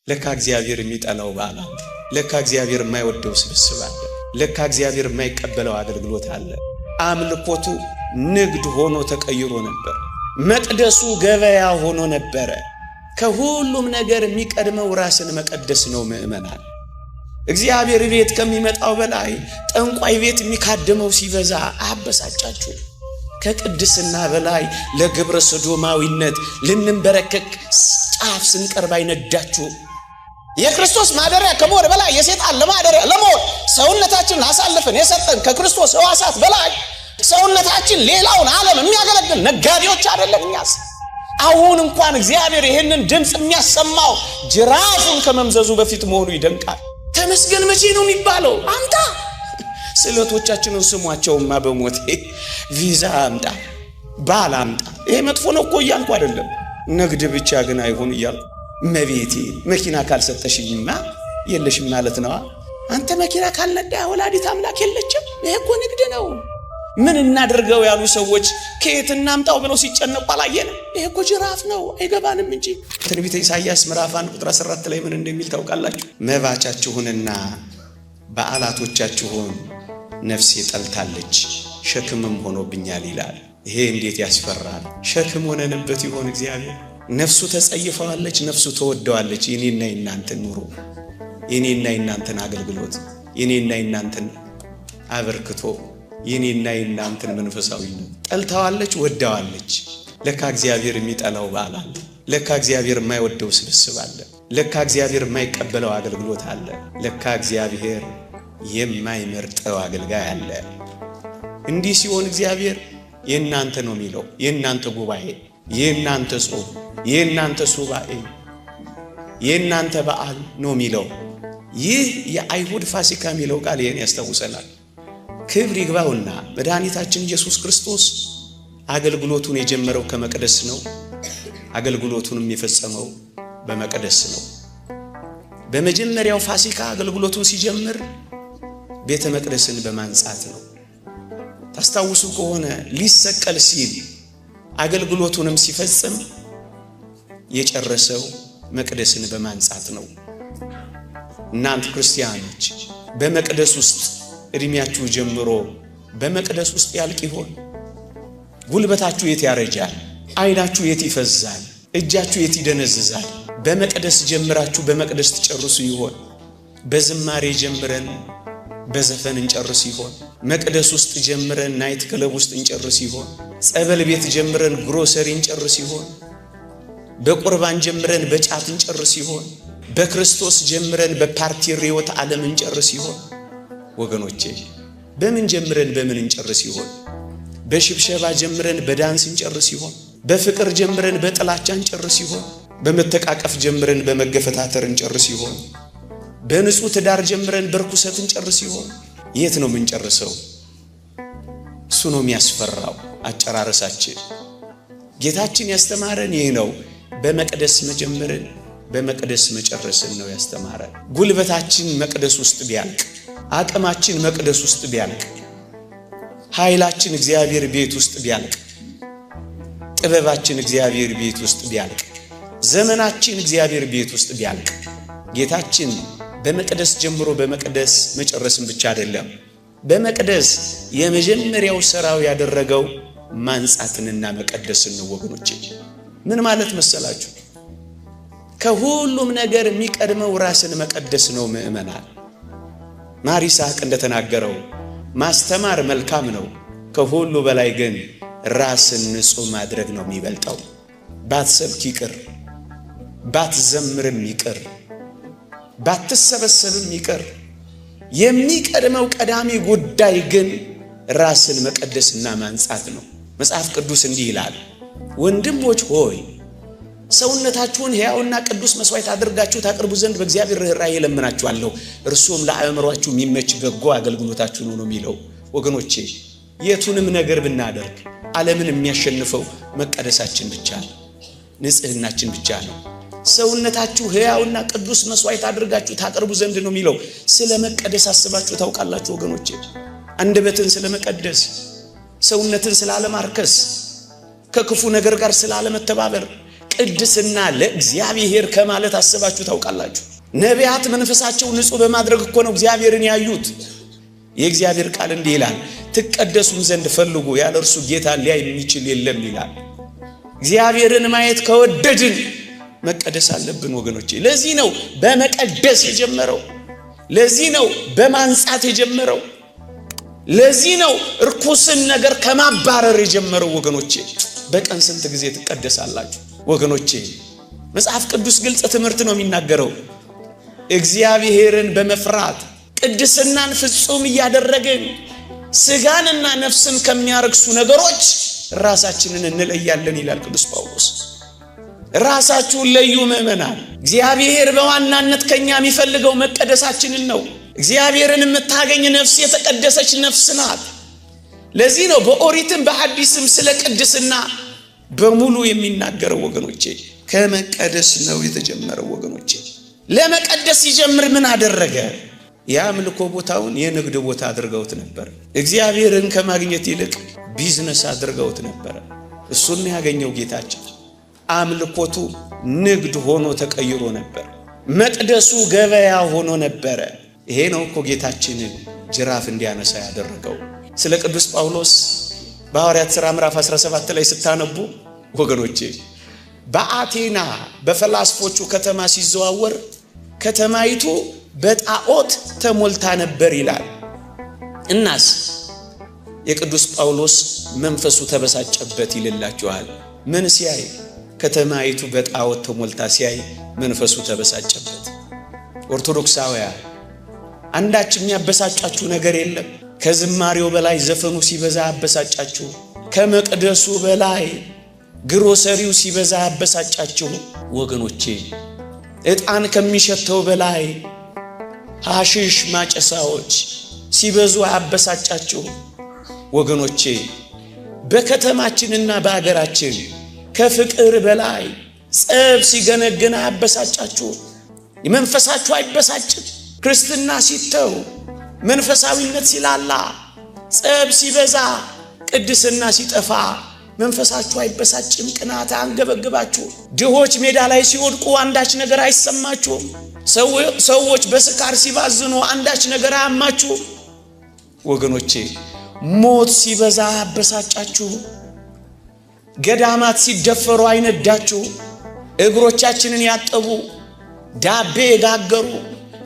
ለካ እግዚአብሔር የሚጠላው በዓል አለ። ለካ እግዚአብሔር የማይወደው ስብስብ አለ። ለካ እግዚአብሔር የማይቀበለው አገልግሎት አለ። አምልኮቱ ንግድ ሆኖ ተቀይሮ ነበር። መቅደሱ ገበያ ሆኖ ነበረ። ከሁሉም ነገር የሚቀድመው ራስን መቀደስ ነው። ምእመናን፣ እግዚአብሔር ቤት ከሚመጣው በላይ ጠንቋይ ቤት የሚካድመው ሲበዛ አያበሳጫችሁ? ከቅድስና በላይ ለግብረ ሰዶማዊነት ልንንበረከክ ጫፍ ስንቀርብ አይነዳችሁ? የክርስቶስ ማደሪያ ከመሆን በላይ የሰይጣን ለማደሪያ ለመሆን ሰውነታችንን አሳልፈን የሰጠን ከክርስቶስ ሕዋሳት በላይ ሰውነታችን ሌላውን ዓለም የሚያገለግል ነጋዴዎች አይደለን እኛስ። አሁን እንኳን እግዚአብሔር ይህንን ድምፅ የሚያሰማው ጅራፉን ከመምዘዙ በፊት መሆኑ ይደንቃል። ተመስገን መቼ ነው የሚባለው? አምጣ ስዕለቶቻችንን ስሟቸውማ በሞቴ ቪዛ አምጣ፣ ባል አምጣ። ይሄ መጥፎ ነው እኮ እያልኩ አይደለም። ንግድ ብቻ ግን አይሆን እያልኩ መቤቴ መኪና ካልሰጠሽኝማ የለሽም ማለት ነዋ። አንተ መኪና ካልነዳ ወላዲት አምላክ የለችም። ይሄ እኮ ንግድ ነው። ምን እናድርገው ያሉ ሰዎች ከየት እናምጣው ብለው ሲጨነቁ አላየንም። ይሄ እኮ ጅራፍ ነው፣ አይገባንም እንጂ። ትንቢተ ኢሳይያስ ምዕራፍ 1 ቁጥር 14 ላይ ምን እንደሚል ታውቃላችሁ? መባቻችሁንና በዓላቶቻችሁን ነፍሴ ጠልታለች፣ ሸክምም ሆኖብኛል ይላል። ይሄ እንዴት ያስፈራል! ሸክም ሆነንበት ይሆን እግዚአብሔር? ነፍሱ ተጸይፈዋለች፣ ነፍሱ ተወደዋለች። የኔና የናንተን ኑሮ፣ የኔና የናንተን አገልግሎት፣ የኔና የናንተን አበርክቶ፣ የኔና የናንተን መንፈሳዊነት ጠልተዋለች፣ ወደዋለች። ለካ እግዚአብሔር የሚጠላው በዓል አለ። ለካ እግዚአብሔር የማይወደው ስብስብ አለ። ለካ እግዚአብሔር የማይቀበለው አገልግሎት አለ። ለካ እግዚአብሔር የማይመርጠው አገልጋይ አለ። እንዲህ ሲሆን እግዚአብሔር የእናንተ ነው የሚለው፣ የእናንተ ጉባኤ፣ የእናንተ ጾም፣ የእናንተ ሱባኤ፣ የእናንተ በዓል ነው የሚለው። ይህ የአይሁድ ፋሲካ የሚለው ቃል ይህን ያስታውሰናል። ክብር ይግባውና መድኃኒታችን ኢየሱስ ክርስቶስ አገልግሎቱን የጀመረው ከመቅደስ ነው። አገልግሎቱንም የፈጸመው በመቅደስ ነው። በመጀመሪያው ፋሲካ አገልግሎቱን ሲጀምር ቤተ መቅደስን በማንጻት ነው። ታስታውሱ ከሆነ ሊሰቀል ሲል አገልግሎቱንም ሲፈጽም የጨረሰው መቅደስን በማንጻት ነው። እናንት ክርስቲያኖች በመቅደስ ውስጥ እድሜያችሁ ጀምሮ በመቅደስ ውስጥ ያልቅ ይሆን? ጉልበታችሁ የት ያረጃል? ዓይናችሁ የት ይፈዛል? እጃችሁ የት ይደነዝዛል? በመቅደስ ጀምራችሁ በመቅደስ ትጨርሱ ይሆን? በዝማሬ ጀምረን በዘፈን እንጨርስ ይሆን? መቅደስ ውስጥ ጀምረን night club ውስጥ እንጨርስ ይሆን? ጸበል ቤት ጀምረን ግሮሰሪ እንጨርስ ይሆን? በቁርባን ጀምረን በጫት እንጨርስ ይሆን? በክርስቶስ ጀምረን በፓርቲ ርዕዮተ ዓለም እንጨርስ ይሆን? ወገኖቼ በምን ጀምረን በምን እንጨርስ ይሆን? በሽብሸባ ጀምረን በዳንስ እንጨርስ ይሆን? በፍቅር ጀምረን በጥላቻ እንጨርስ ይሆን? በመተቃቀፍ ጀምረን በመገፈታተር እንጨርስ ይሆን? በንጹህ ትዳር ጀምረን በርኩሰት እንጨርስ ይሆን? የት ነው የምንጨርሰው? እሱ ነው የሚያስፈራው አጨራረሳችን። ጌታችን ያስተማረን ይህ ነው። በመቅደስ መጀመርን በመቅደስ መጨረስን ነው ያስተማረን። ጉልበታችን መቅደስ ውስጥ ቢያልቅ፣ አቅማችን መቅደስ ውስጥ ቢያልቅ፣ ኃይላችን እግዚአብሔር ቤት ውስጥ ቢያልቅ፣ ጥበባችን እግዚአብሔር ቤት ውስጥ ቢያልቅ፣ ዘመናችን እግዚአብሔር ቤት ውስጥ ቢያልቅ፣ ጌታችን በመቅደስ ጀምሮ በመቅደስ መጨረስን ብቻ አይደለም፣ በመቅደስ የመጀመሪያው ሥራው ያደረገው ማንጻትንና መቀደስን ነው። ወገኖቼ ምን ማለት መሰላችሁ? ከሁሉም ነገር የሚቀድመው ራስን መቀደስ ነው። ምእመናን፣ ማር ይስሐቅ እንደተናገረው ማስተማር መልካም ነው፣ ከሁሉ በላይ ግን ራስን ንጹሕ ማድረግ ነው የሚበልጠው። ባትሰብክ ይቅር፣ ባትዘምርም ይቅር፣ ባትሰበሰብም ይቅር፣ የሚቀድመው ቀዳሚ ጉዳይ ግን ራስን መቀደስና ማንጻት ነው። መጽሐፍ ቅዱስ እንዲህ ይላል፣ ወንድሞች ሆይ ሰውነታችሁን ሕያውና ቅዱስ መሥዋዕት አድርጋችሁ ታቀርቡ ዘንድ በእግዚአብሔር ርኅራኄ እለምናችኋለሁ፣ እርሱም ለአእምሯችሁ የሚመች በጎ አገልግሎታችሁ ነው ነው የሚለው። ወገኖቼ የቱንም ነገር ብናደርግ ዓለምን የሚያሸንፈው መቀደሳችን ብቻ ነው፣ ንጽሕናችን ብቻ ነው። ሰውነታችሁ ሕያውና ቅዱስ መሥዋዕት አድርጋችሁ ታቀርቡ ዘንድ ነው የሚለው። ስለ መቀደስ አስባችሁ ታውቃላችሁ ወገኖቼ? አንደበትን ስለ መቀደስ፣ ሰውነትን ስላለማርከስ፣ ከክፉ ነገር ጋር ስላለመተባበር፣ ቅድስና ለእግዚአብሔር ከማለት አስባችሁ ታውቃላችሁ? ነቢያት መንፈሳቸው ንጹሕ በማድረግ እኮ ነው እግዚአብሔርን ያዩት። የእግዚአብሔር ቃል እንዲህ ይላል፣ ትቀደሱም ዘንድ ፈልጉ፣ ያለ እርሱ ጌታ ሊያይ የሚችል የለም ይላል። እግዚአብሔርን ማየት ከወደድን መቀደስ አለብን ወገኖቼ። ለዚህ ነው በመቀደስ የጀመረው። ለዚህ ነው በማንጻት የጀመረው። ለዚህ ነው እርኩስን ነገር ከማባረር የጀመረው ወገኖቼ። በቀን ስንት ጊዜ ትቀደሳላችሁ ወገኖቼ? መጽሐፍ ቅዱስ ግልጽ ትምህርት ነው የሚናገረው። እግዚአብሔርን በመፍራት ቅድስናን ፍጹም እያደረግን ስጋንና ነፍስን ከሚያረክሱ ነገሮች ራሳችንን እንለያለን ይላል ቅዱስ ጳውሎስ። ራሳችሁን ለዩ ምእመናን። እግዚአብሔር በዋናነት ከኛ የሚፈልገው መቀደሳችንን ነው። እግዚአብሔርን የምታገኝ ነፍስ የተቀደሰች ነፍስ ናት። ለዚህ ነው በኦሪትም በሐዲስም ስለ ቅድስና በሙሉ የሚናገረው ወገኖቼ። ከመቀደስ ነው የተጀመረው ወገኖቼ። ለመቀደስ ሲጀምር ምን አደረገ? የአምልኮ ቦታውን የንግድ ቦታ አድርገውት ነበር። እግዚአብሔርን ከማግኘት ይልቅ ቢዝነስ አድርገውት ነበረ። እሱን ያገኘው ጌታችን አምልኮቱ ንግድ ሆኖ ተቀይሮ ነበር። መቅደሱ ገበያ ሆኖ ነበረ። ይሄ ነው እኮ ጌታችንን ጅራፍ እንዲያነሳ ያደረገው። ስለ ቅዱስ ጳውሎስ በሐዋርያት ሥራ ምዕራፍ 17 ላይ ስታነቡ ወገኖቼ በአቴና በፈላስፎቹ ከተማ ሲዘዋወር ከተማይቱ በጣዖት ተሞልታ ነበር ይላል። እናስ የቅዱስ ጳውሎስ መንፈሱ ተበሳጨበት ይልላችኋል። ምን ሲያይ? ከተማይቱ በጣዖት ተሞልታ ሲያይ መንፈሱ ተበሳጨበት። ኦርቶዶክሳውያን አንዳች የሚያበሳጫችሁ ነገር የለም። ከዝማሬው በላይ ዘፈኑ ሲበዛ አበሳጫችሁ። ከመቅደሱ በላይ ግሮሰሪው ሲበዛ አበሳጫችሁ። ወገኖቼ ዕጣን ከሚሸተው በላይ ሐሺሽ ማጨሳዎች ሲበዙ አያበሳጫችሁ? ወገኖቼ በከተማችንና በአገራችን ከፍቅር በላይ ጸብ ሲገነግን አያበሳጫችሁ? መንፈሳችሁ አይበሳጭም? ክርስትና ሲተው፣ መንፈሳዊነት ሲላላ፣ ጸብ ሲበዛ፣ ቅድስና ሲጠፋ መንፈሳችሁ አይበሳጭም? ቅናት አንገበግባችሁ? ድሆች ሜዳ ላይ ሲወድቁ አንዳች ነገር አይሰማችሁም? ሰዎች በስካር ሲባዝኑ አንዳች ነገር አያማችሁ? ወገኖቼ ሞት ሲበዛ አያበሳጫችሁ? ገዳማት ሲደፈሩ አይነዳችሁ? እግሮቻችንን ያጠቡ፣ ዳቤ የጋገሩ፣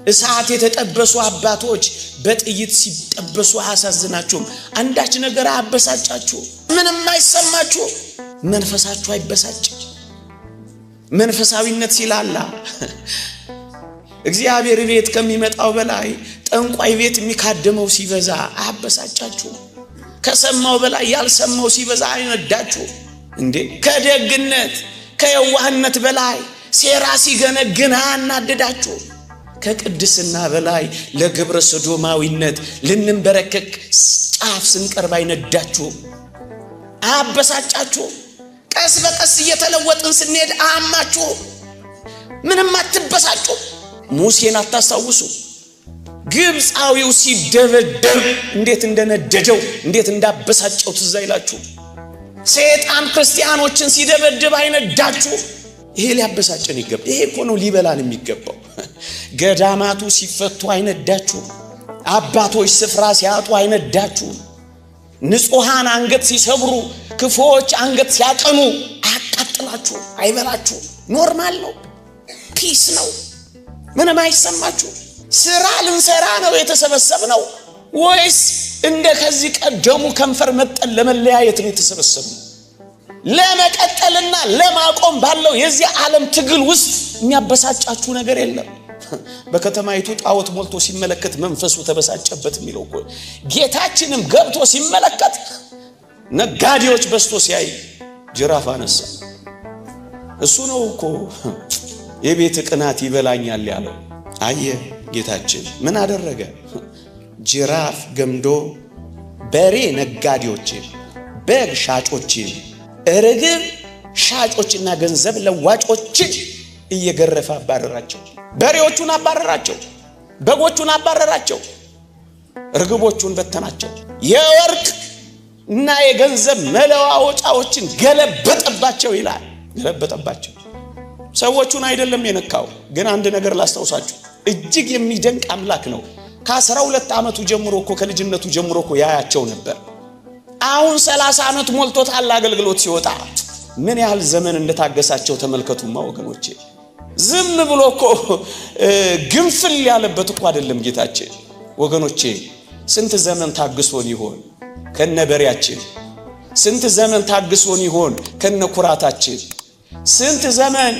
እሳት የተጠበሱ አባቶች በጥይት ሲጠበሱ አያሳዝናችሁም? አንዳች ነገር አያበሳጫችሁ? ምንም አይሰማችሁ? መንፈሳችሁ አይበሳጭም? መንፈሳዊነት ሲላላ እግዚአብሔር ቤት ከሚመጣው በላይ ጠንቋይ ቤት የሚካደመው ሲበዛ አያበሳጫችሁ? ከሰማው በላይ ያልሰማው ሲበዛ አይነዳችሁ እንዴ? ከደግነት ከየዋህነት በላይ ሴራ ሲገነግን አያናድዳችሁ? ከቅድስና በላይ ለግብረ ሰዶማዊነት ልንንበረከክ ጫፍ ስንቀርብ አይነዳችሁም? አያበሳጫችሁም? ቀስ በቀስ እየተለወጥን ስንሄድ አያማችሁም? ምንም አትበሳጩ? ሙሴን አታስታውሱ? ግብፃዊው ሲደበደብ እንዴት እንደነደደው እንዴት እንዳበሳጨው ትዝ አይላችሁ? ሰይጣን ክርስቲያኖችን ሲደበድብ አይነዳችሁ? ይሄ ሊያበሳጨን ይገባ። ይሄ እኮ ነው ሊበላን የሚገባው። ገዳማቱ ሲፈቱ አይነዳችሁም? አባቶች ስፍራ ሲያጡ አይነዳችሁም? ንጹሐን አንገት ሲሰብሩ፣ ክፉዎች አንገት ሲያቀኑ አያቃጥላችሁም? አይበላችሁም? Normal ነው፣ peace ነው፣ ምንም አይሰማችሁ? ስራ ልንሰራ ነው የተሰበሰብነው ወይስ እንደ ከዚህ ቀደሙ ከንፈር መጠን ለመለያየት ነው የተሰበሰብነው? ለመቀጠልና ለማቆም ባለው የዚህ ዓለም ትግል ውስጥ የሚያበሳጫችሁ ነገር የለም። በከተማይቱ ጣዖት ሞልቶ ሲመለከት መንፈሱ ተበሳጨበት የሚለው እኮ ጌታችንም ገብቶ ሲመለከት ነጋዴዎች በዝቶ ሲያይ ጅራፍ አነሳ። እሱ ነው እኮ የቤት ቅናት ይበላኛል ያለው። አየ ጌታችን ምን አደረገ? ጅራፍ ገምዶ በሬ ነጋዴዎችን፣ በግ ሻጮችን፣ ርግብ ሻጮችና ገንዘብ ለዋጮችን እየገረፈ አባረራቸው። በሬዎቹን አባረራቸው፣ በጎቹን አባረራቸው፣ ርግቦቹን በተናቸው። የወርቅ እና የገንዘብ መለዋወጫዎችን ገለበጠባቸው ይላል። ገለበጠባቸው። ሰዎቹን አይደለም የነካው። ግን አንድ ነገር ላስታውሳችሁ፣ እጅግ የሚደንቅ አምላክ ነው። ከ12 ዓመቱ ጀምሮ እኮ፣ ከልጅነቱ ጀምሮ እኮ ያያቸው ነበር። አሁን 30 ዓመት ሞልቶታል አገልግሎት ሲወጣ። ምን ያህል ዘመን እንደታገሳቸው ተመልከቱማ ወገኖቼ። ዝም ብሎ እኮ ግንፍል ያለበት እኮ አይደለም ጌታችን። ወገኖቼ፣ ስንት ዘመን ታግሶን ይሆን ከነ በሬያችን? ስንት ዘመን ታግሶን ይሆን ከነ ኩራታችን? ስንት ዘመን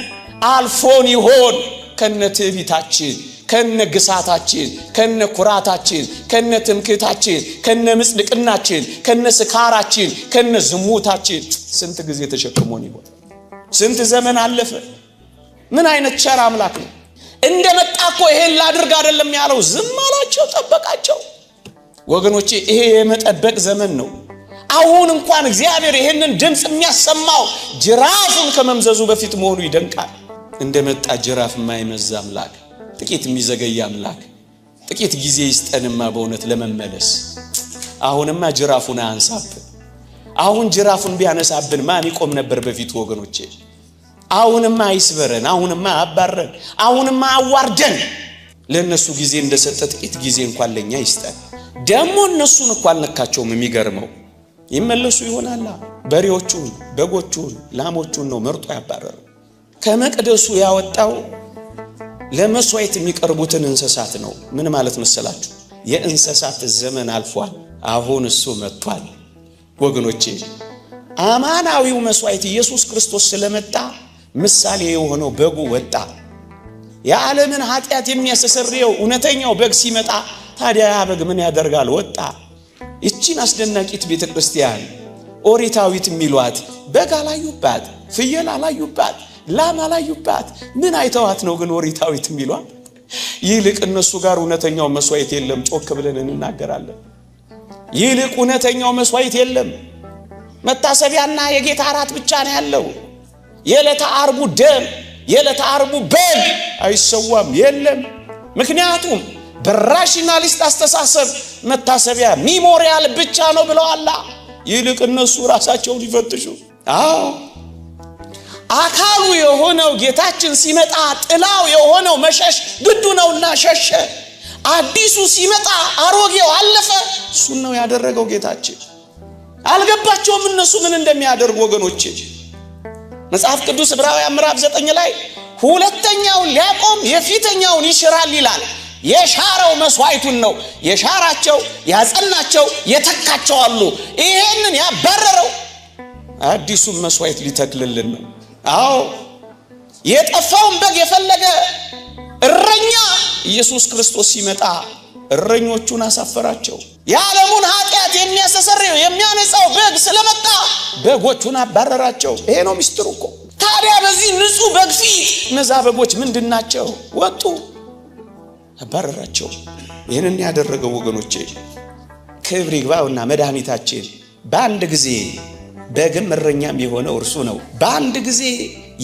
አልፎን ይሆን ከነ ትዕቢታችን፣ ከነ ግሳታችን፣ ከነ ኩራታችን፣ ከነ ትምክህታችን፣ ከነ ምጽድቅናችን፣ ከነ ስካራችን፣ ከነ ዝሙታችን? ስንት ጊዜ ተሸክሞን ይሆን? ስንት ዘመን አለፈ? ምን አይነት ቸር አምላክ ነው! እንደመጣ እኮ ይሄን ላድርግ አይደለም ያለው። ዝም አላቸው፣ ጠበቃቸው። ወገኖቼ፣ ይሄ የመጠበቅ ዘመን ነው። አሁን እንኳን እግዚአብሔር ይሄንን ድምፅ የሚያሰማው ጅራፉን ከመምዘዙ በፊት መሆኑ ይደንቃል። እንደመጣ ጅራፍ የማይመዝ አምላክ፣ ጥቂት የሚዘገይ አምላክ፣ ጥቂት ጊዜ ይስጠንማ በእውነት ለመመለስ። አሁንማ ጅራፉን አያንሳብን። አሁን ጅራፉን ቢያነሳብን ማን ይቆም ነበር በፊቱ ወገኖቼ? አሁንማ አይስበረን፣ አሁንማ አባረን፣ አሁንማ አዋርደን። ለእነሱ ጊዜ እንደሰጠ ጥቂት ጊዜ እንኳን ለእኛ ይስጠን። ደግሞ እነሱን እኮ አልነካቸውም። የሚገርመው ይመለሱ ይሆናላ። በሬዎቹን፣ በጎቹን፣ ላሞቹን ነው መርጦ ያባረረው። ከመቅደሱ ያወጣው ለመስዋዕት የሚቀርቡትን እንስሳት ነው። ምን ማለት መሰላችሁ? የእንስሳት ዘመን አልፏል። አሁን እሱ መጥቷል። ወገኖቼ፣ አማናዊው መስዋዕት ኢየሱስ ክርስቶስ ስለመጣ ምሳሌ የሆነው በጉ ወጣ። የዓለምን ኃጢአት የሚያስተሰርየው እውነተኛው በግ ሲመጣ ታዲያ ያ በግ ምን ያደርጋል? ወጣ። ይቺን አስደናቂት ቤተ ክርስቲያን ኦሪታዊት የሚሏት በግ አላዩባት፣ ፍየል አላዩባት፣ ላም አላዩባት። ምን አይተዋት ነው ግን ኦሪታዊት የሚሏት? ይልቅ እነሱ ጋር እውነተኛው መስዋዕት የለም። ጮክ ብለን እንናገራለን። ይልቅ እውነተኛው መስዋዕት የለም። መታሰቢያና የጌታ እራት ብቻ ነው ያለው። የዕለተ ዓርቡ ደም፣ የዕለተ ዓርቡ በግ አይሰዋም፣ የለም። ምክንያቱም በ rationalist አስተሳሰብ መታሰቢያ memorial ብቻ ነው ብለዋላ። ይልቅ እነሱ ራሳቸውን ይፈትሹ። አዎ፣ አካሉ የሆነው ጌታችን ሲመጣ ጥላው የሆነው መሸሽ ግዱ ነውና ሸሸ። አዲሱ ሲመጣ አሮጌው አለፈ። እሱን ነው ያደረገው ጌታችን። አልገባቸውም እነሱ ምን እንደሚያደርጉ ወገኖቼ። መጽሐፍ ቅዱስ ዕብራውያን ምዕራፍ 9 ላይ ሁለተኛውን ሊያቆም የፊተኛውን ይሽራል ይላል። የሻረው መስዋዕቱን ነው። የሻራቸው፣ ያጸናቸው፣ የተካቸው አሉ። ይሄንን ያባረረው አዲሱን መስዋዕት ሊተክልልን ነው። አዎ፣ የጠፋውን በግ የፈለገ እረኛ ኢየሱስ ክርስቶስ ሲመጣ እረኞቹን አሳፈራቸው። የዓለሙን ኃጢአት የሚያስተሰርየው፣ የሚያነጻው በግ ስለመጣ በጎቹን አባረራቸው። ይሄ ነው ሚስጥሩ እኮ። ታዲያ በዚህ ንጹሕ በግ ፊት እነዛ በጎች ምንድን ናቸው? ወጡ፣ አባረራቸው። ይህንን ያደረገው ወገኖቼ፣ ክብር ይግባውና መድኃኒታችን በአንድ ጊዜ በግም እረኛም የሆነው እርሱ ነው። በአንድ ጊዜ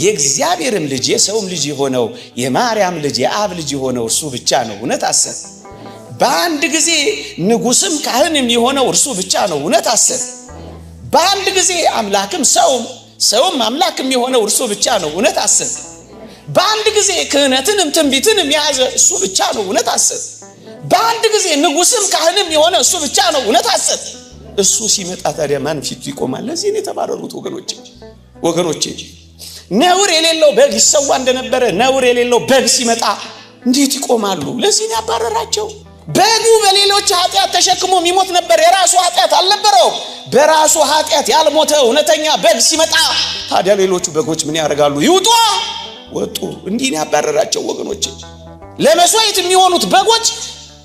የእግዚአብሔርም ልጅ የሰውም ልጅ የሆነው፣ የማርያም ልጅ የአብ ልጅ የሆነው እርሱ ብቻ ነው። እውነት አሰብ። በአንድ ጊዜ ንጉሥም ካህንም የሆነው እርሱ ብቻ ነው። እውነት አሰብ። በአንድ ጊዜ አምላክም ሰውም፣ ሰውም አምላክም የሆነው እርሱ ብቻ ነው። እውነት አሰብ። በአንድ ጊዜ ክህነትንም ትንቢትንም የያዘ እሱ ብቻ ነው። እውነት አሰብ። በአንድ ጊዜ ንጉሥም ካህንም የሆነ እሱ ብቻ ነው። እውነት አሰብ። እሱ ሲመጣ ታዲያ ማን ፊቱ ይቆማል? ለዚህ ነው የተባረሩት ወገኖቼ። ወገኖቼ፣ ነውር የሌለው በግ ይሰዋ እንደነበረ ነውር የሌለው በግ ሲመጣ እንዴት ይቆማሉ? ለዚህ ነው ያባረራቸው። በጉ በሌሎች ኃጢአት ተሸክሞ የሚሞት ነበር። የራሱ ኃጢአት አልነበረውም። በራሱ ኃጢአት ያልሞተ እውነተኛ በግ ሲመጣ ታዲያ ሌሎቹ በጎች ምን ያደርጋሉ? ይውጡ፣ ወጡ። እንዲህ ነው ያባረራቸው ወገኖቼ። ለመስዋዕት የሚሆኑት በጎች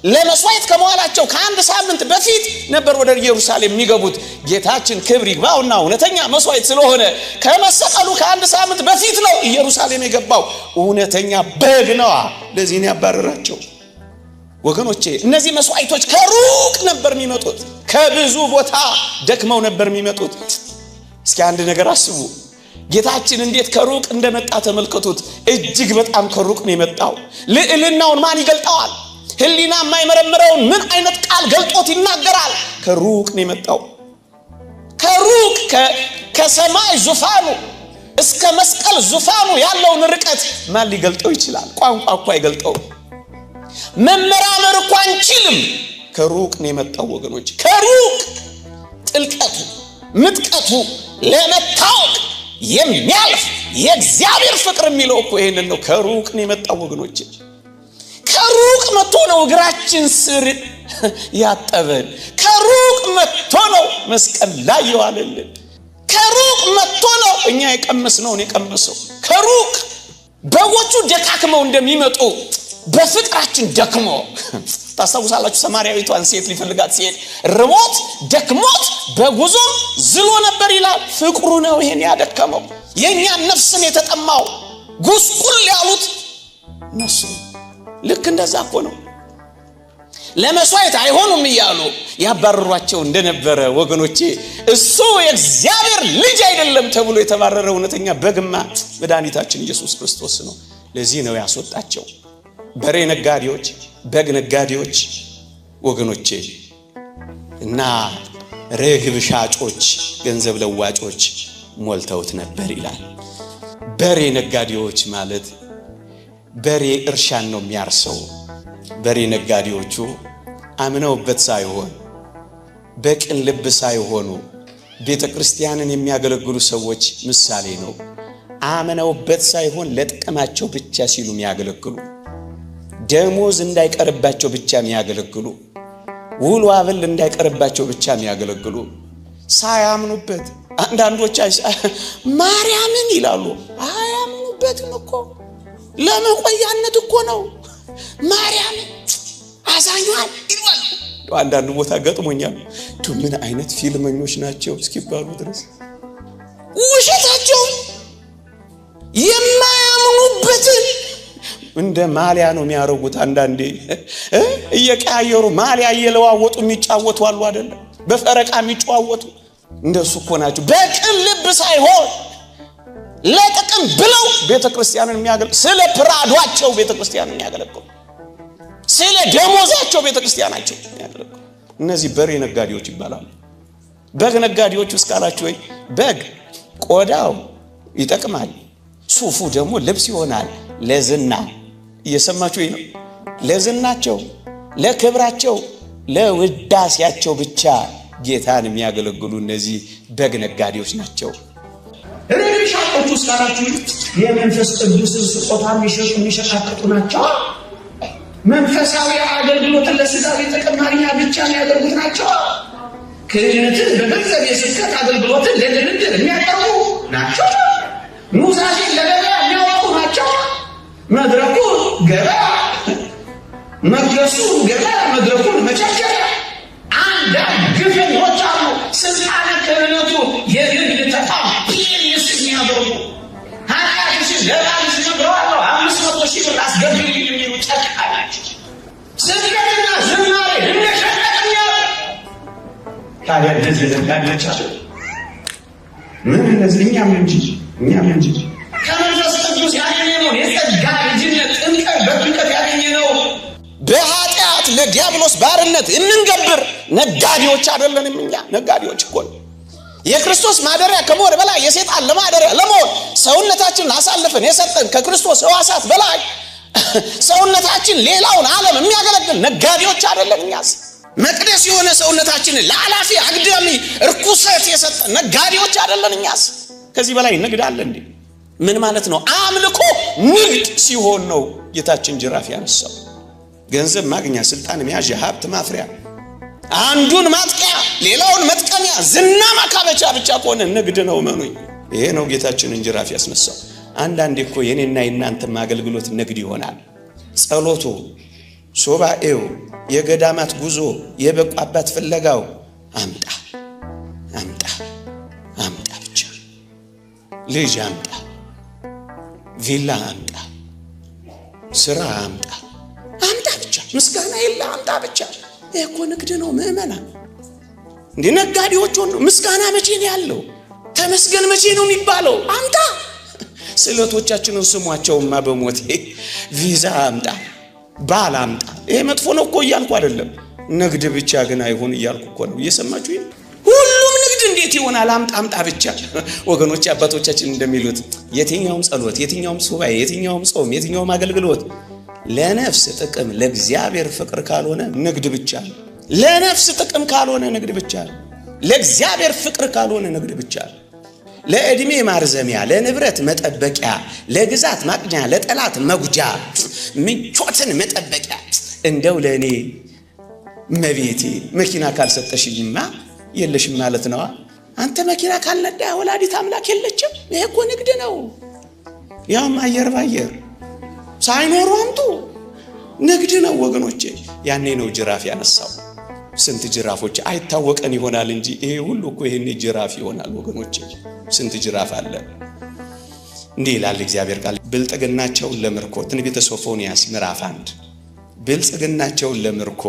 ለመስዋዕት ከመዋላቸው ከአንድ ሳምንት በፊት ነበር ወደ ኢየሩሳሌም የሚገቡት። ጌታችን ክብር ይግባውና እውነተኛ መስዋዕት ስለሆነ ከመሰቀሉ ከአንድ ሳምንት በፊት ነው ኢየሩሳሌም የገባው። እውነተኛ በግ ነዋ። ለዚህ ነው ያባረራቸው ወገኖቼ። እነዚህ መስዋዕቶች ከሩቅ ነበር የሚመጡት። ከብዙ ቦታ ደክመው ነበር የሚመጡት። እስኪ አንድ ነገር አስቡ። ጌታችን እንዴት ከሩቅ እንደመጣ ተመልከቱት። እጅግ በጣም ከሩቅ ነው የመጣው። ልዕልናውን ማን ይገልጠዋል? ሕሊና የማይመረምረውን ምን አይነት ቃል ገልጦት ይናገራል? ከሩቅ ነው የመጣው። ከሩቅ ከሰማይ ዙፋኑ፣ እስከ መስቀል ዙፋኑ ያለውን ርቀት ማን ሊገልጠው ይችላል? ቋንቋ እኮ አይገልጠውም። መመራመር እኮ አንችልም። ከሩቅ ነው የመጣው ወገኖች፣ ከሩቅ ጥልቀቱ ምጥቀቱ ለመታወቅ የሚያልፍ የእግዚአብሔር ፍቅር የሚለው እኮ ይሄንን ነው። ከሩቅ ነው የመጣው ወገኖች፣ ከሩቅ መጥቶ ነው እግራችን ስር ያጠበን። ከሩቅ መጥቶ ነው መስቀል ላይ የዋለልን። ከሩቅ መጥቶ ነው እኛ የቀመስነውን የቀመሰው። ከሩቅ በጎቹ ደካክመው እንደሚመጡ በፍቅራችን ደክሞ ታስታውሳላችሁ። ሰማርያዊቷን ሴት ሊፈልጋት ሲሄድ ርቦት ደክሞት በጉዞም ዝሎ ነበር ይላል። ፍቅሩ ነው ይሄን ያደከመው። የእኛን ነፍስን የተጠማው ጉስቁል ያሉት እነሱ። ልክ እንደዛ እኮ ነው። ለመስዋዕት አይሆኑም እያሉ ያባረሯቸው እንደነበረ ወገኖቼ፣ እሱ የእግዚአብሔር ልጅ አይደለም ተብሎ የተባረረ እውነተኛ በግማ መድኃኒታችን ኢየሱስ ክርስቶስ ነው። ለዚህ ነው ያስወጣቸው። በሬ ነጋዴዎች፣ በግ ነጋዴዎች ወገኖቼ እና ርግብ ሻጮች፣ ገንዘብ ለዋጮች ሞልተውት ነበር ይላል። በሬ ነጋዴዎች ማለት በሬ እርሻን ነው የሚያርሰው። በሬ ነጋዴዎቹ አምነውበት ሳይሆን በቅን ልብ ሳይሆኑ ቤተ ክርስቲያንን የሚያገለግሉ ሰዎች ምሳሌ ነው። አምነውበት ሳይሆን ለጥቅማቸው ብቻ ሲሉ የሚያገለግሉ፣ ደሞዝ እንዳይቀርባቸው ብቻ የሚያገለግሉ፣ ውሎ አበል እንዳይቀርባቸው ብቻ የሚያገለግሉ ሳያምኑበት። አንዳንዶች ማርያምን ይላሉ፣ አያምኑበትም እኮ፣ ለመቆያነት እኮ ነው። ማርያምን አዛኟን ይሏል። አንዳንድ ቦታ ገጥሞኛል። ምን አይነት ፊልመኞች ናቸው እስኪባሉ ድረስ ውሸታቸውን የማያምኑበትን እንደ ማሊያ ነው የሚያደርጉት። አንዳንዴ እየቀያየሩ ማሊያ እየለዋወጡ የሚጫወቱ አሉ አይደለም? በፈረቃ የሚጫወቱ እንደሱ እኮ ናቸው። በቅን ልብ ሳይሆን ለጥቅም ብለው ቤተክርስቲያንን የሚያገለግሉ፣ ስለ ፕራዷቸው ቤተክርስቲያንን የሚያገለግሉ፣ ስለ ደሞዛቸው ቤተክርስቲያናቸው የሚያገለግሉ እነዚህ በሬ ነጋዴዎች ይባላሉ። በግ ነጋዴዎች ውስጥ ካላችሁ ወይ በግ ቆዳው ይጠቅማል፣ ሱፉ ደግሞ ልብስ ይሆናል። ለዝና እየሰማችሁ ነው። ለዝናቸው፣ ለክብራቸው፣ ለውዳሴያቸው ብቻ ጌታን የሚያገለግሉ እነዚህ በግ ነጋዴዎች ናቸው። ርግብ ሻጮች ውስጥ ካላችሁ የመንፈስ ቅዱስን ስጦታ የሚሸጡ የሚሸቃቅጡ ናቸው። መንፈሳዊ አገልግሎትን ለስጋዊ ጥቅም ማግኛ ብቻ የሚያደርጉት ናቸው። ክህነትን በገንዘብ፣ የስብከት አገልግሎትን ለድርድር የሚያቀርቡ ናቸው። ኑዛዜን ለገበያ የሚያወጡ ናቸው። መድረኩ ገበያ፣ መቅደሱ ገበያ፣ መድረኩን መቸርቸሪያ። አንዳንድ ግፈኞች አሉ። ስልጣነ ክህነቱ የንግድ ተቋም ቢዝነስ የሚያደርጉ፣ ኃጢአትሽን ለባልሽ እነግረዋለሁ 500,000 ብር አስገቢልኝ የሚሉ ጨካኝ ናቸው። ስብከትና ዝማሬ እንደ ሸቀጥ የሚያደርጉ። ታዲያ እነዚህ ነጋዴዎች አሉ። ምን እነዚህ እኛም እንጂ ከመንፈስ ቅዱስ ያገኘነውን የጸጋ ልጅነት ጥምቀት በጥምቀት ያገኘነው በኃጢአት ለዲያብሎስ ባርነት የምንገብር ነጋዴዎች አይደለንም። እኛ ነጋዴዎች እኮ ነው። የክርስቶስ ማደሪያ ከመሆን በላይ የሰይጣን ለማደሪያ ለመሆን ሰውነታችንን አሳልፈን የሰጠን ከክርስቶስ ሕዋሳት በላይ ሰውነታችን ሌላውን ዓለም የሚያገለግል ነጋዴዎች አይደለን። እኛስ መቅደስ የሆነ ሰውነታችንን ለአላፊ አግዳሚ እርኩሰት የሰጠን ነጋዴዎች አይደለን። እኛስ ከዚህ በላይ ንግድ አለ እንዴ? ምን ማለት ነው? አምልኮ ንግድ ሲሆን ነው ጌታችን ጅራፍ ያነሳው። ገንዘብ ማግኛ፣ ስልጣን መያዣ፣ ሀብት ማፍሪያ፣ አንዱን ማጥቂያ፣ ሌላውን መጥቀሚያ፣ ዝና ማካበቻ ብቻ ከሆነ ንግድ ነው። መኑኝ። ይሄ ነው ጌታችንን ጅራፍ ያስነሳው። አንዳንዴ እኮ የኔና የእናንተም አገልግሎት ንግድ ይሆናል። ጸሎቱ፣ ሱባኤው፣ የገዳማት ጉዞ፣ የበቁ አባት ፍለጋው አምጣ አምጣ አምጣ ብቻ፣ ልጅ አምጣ፣ ቪላ አምጣ፣ ስራ አምጣ፣ አምጣ ብቻ፣ ምስጋና የለ አምጣ ብቻ። ይህ እኮ ንግድ ነው ምዕመናን። እንዲህ ነጋዴዎች ሆኑ። ምስጋና መቼ ነው ያለው? ተመስገን መቼ ነው የሚባለው? አምጣ። ስዕለቶቻችንን ስሟቸውማ በሞቴ ቪዛ አምጣ፣ ባል አምጣ። ይሄ መጥፎ ነው እኮ እያልኩ አይደለም። ንግድ ብቻ ግን አይሆን እያልኩ እኮ ነው። እየሰማችሁ ሁሉም ንግድ እንዴት ይሆናል? አምጣ አምጣ ብቻ። ወገኖች አባቶቻችን እንደሚሉት የትኛውም ጸሎት፣ የትኛውም ሱባኤ፣ የትኛውም ጾም፣ የትኛውም አገልግሎት ለነፍስ ጥቅም ለእግዚአብሔር ፍቅር ካልሆነ ንግድ ብቻ። ለነፍስ ጥቅም ካልሆነ ንግድ ብቻ። ለእግዚአብሔር ፍቅር ካልሆነ ንግድ ብቻ። ለዕድሜ ማርዘሚያ፣ ለንብረት መጠበቂያ፣ ለግዛት ማቅኛ፣ ለጠላት መጉጃ፣ ምቾትን መጠበቂያ እንደው ለእኔ መቤቴ መኪና ካልሰጠሽኝማ የለሽም ማለት ነዋ። አንተ መኪና ካልነዳ ወላዲት አምላክ የለችም። ይሄ እኮ ንግድ ነው። ያውም አየር ባየር ሳይኖሩ አምጡ ንግድ ነው ወገኖቼ። ያኔ ነው ጅራፍ ያነሳው። ስንት ጅራፎች አይታወቀን ይሆናል እንጂ ይሄ ሁሉ እኮ ይሄኔ ጅራፍ ይሆናል ወገኖቼ። ስንት ጅራፍ አለ። እንዲህ ይላል እግዚአብሔር ቃል፣ ብልጥግናቸውን ለምርኮ ትንቢተ ሶፎንያስ ምዕራፍ 1 ብልጽግናቸውን ለምርኮ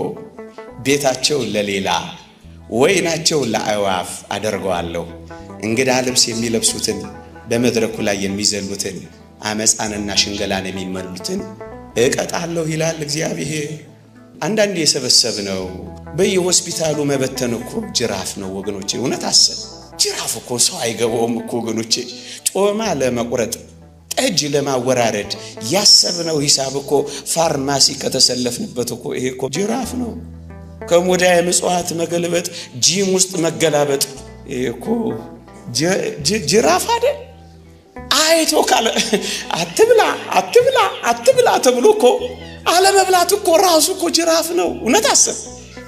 ቤታቸውን ለሌላ ወይናቸውን ለአዕዋፍ አደርገዋለሁ። እንግዳ ልብስ የሚለብሱትን በመድረኩ ላይ የሚዘሉትን አመፃንና ሽንገላን የሚመሉትን እቀጣለሁ ይላል እግዚአብሔር። አንዳንድ የሰበሰብነው በየሆስፒታሉ መበተን እኮ ጅራፍ ነው ወገኖቼ። እውነት አሰብ ጅራፍ እኮ ሰው አይገባውም እኮ ወገኖቼ። ጮማ ለመቁረጥ ጠጅ ለማወራረድ ያሰብነው ሂሳብ እኮ ፋርማሲ ከተሰለፍንበት እኮ ይሄ እኮ ጅራፍ ነው። ከሙዳየ ምጽዋት መገልበጥ፣ ጂም ውስጥ መገላበጥ ይሄ እኮ ጅራፍ አይደል? አይቶ ካለ አትብላ አትብላ አትብላ ተብሎ እኮ አለመብላት እኮ ራሱ እኮ ጅራፍ ነው። እውነት አስብ።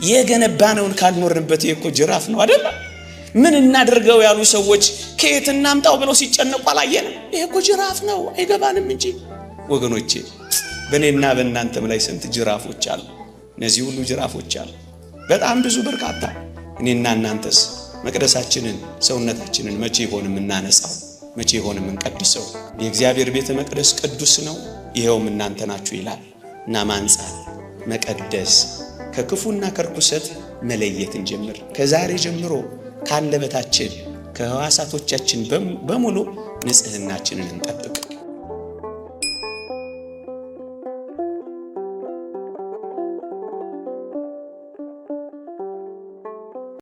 የገነባነውን ካልኖርንበት ይሄ እኮ ጅራፍ ነው አይደል? ምን እናድርገው ያሉ ሰዎች ከየት እናምጣው ብለው ሲጨነቁ አላየንም? ይሄ እኮ ጅራፍ ነው፣ አይገባንም እንጂ ወገኖቼ። በእኔና በእናንተም ላይ ስንት ጅራፎች አሉ። እነዚህ ሁሉ ጅራፎች አሉ፣ በጣም ብዙ በርካታ። እኔና እናንተስ መቅደሳችንን ሰውነታችንን መቼ ይሆን የምናነጻው? መቼ ይሆን የምንቀድሰው? የእግዚአብሔር ቤተ መቅደስ ቅዱስ ነው፣ ይኸውም እናንተ ናችሁ ይላል እና ማንጻት፣ መቀደስ፣ ከክፉና ከርኩሰት መለየት እንጀምር። ከዛሬ ጀምሮ ካንደበታችን ከሕዋሳቶቻችን በሙሉ ንጽህናችንን እንጠብቅ።